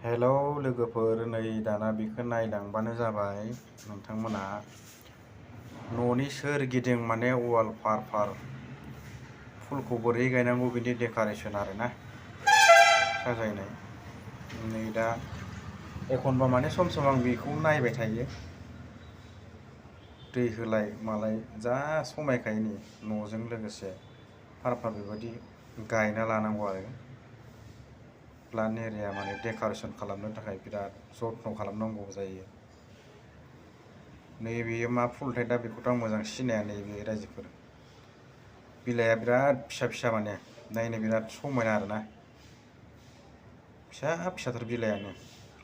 Hello लोगोफोर, नै दाना बेखौ नायलांबानो जाबाय नोंथांमोना न'नि सोरगिदिं माने वाल फार फुलखौ बोरै गायनांगौ बिनि डेक'रेसन आरोना साजायनाय। नै दा एखनबा माने सम सम आं बेखौ नायबाय थायो, दै होलाय मालाय जा समायखायो नै न'जों लोगोसे फार बेबायदि गायना लानांगौ आरो प्लान्ट एरिया माने डेक'रेसन खालामनो थाखाय बिराद जत्न खालामनांगौ जायो। नैबेयो मा फुलथाय दा बेखौथ' आं मोजां सिनाया। नैबे रायजोफोर बिलाइआ बिराद फिसा फिसा, माने नायनो बिराद समायना आरोना, फिसा फिसाथार बिलाइआनो।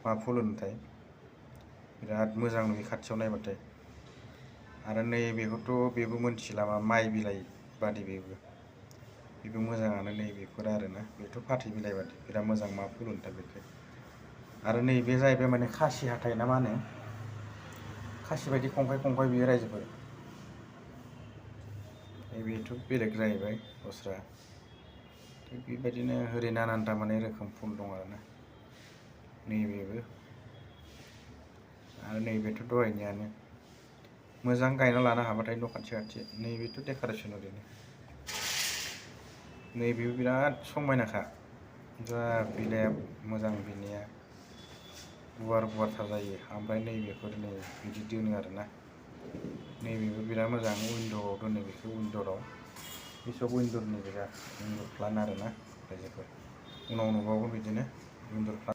मा फुल होनोथाय, बिराद मोजां नुयो खाथियाव नायबाथाय। आरो नैबेखौथ' बेबो मोनथिला, मा माइ बिलाइ बादि बेबो मोजाङानो। नैबेफोर आरोना, बेथ' फाथै बिलाइ बादि बिराद मोजां। मा फुल होनोथाय बेखौ। आरो नैबे जाहैबाय माने खासि हाथाय ना मा होनो, खासि बायदि खंखाय बेयो रायजोफोर। बेथ' बेलेग जाहैबाय दस्रा। थिग बेबायदिनो ओरै नानानथा माने रोखोम फुल दं आरोना। नैबेबो आरो नैबेथ' दहायनियानो। मोजां गायना लानो हाबाथाय न' खाथि नैबेथ' डेक'रेसन ओरैनो। नैबेबो बिराद समायनाखा, जा बिलाइआ मोजां, बिनिया गुवारथार जायो। ओमफ्राय नैबेफोर नै बिदि दोनो आरोना। नैबेबो बिराद मोजां, उइन्ड'आव दोनो बेखौ। उइन्ड'राव बे सब उइन्ड'रनि गोजा, उइन्ड'र प्लान्ट आरोना रायजोफोर। उनाव नुबावगोन बिदिनो उइन्ड'र प्लान्ट।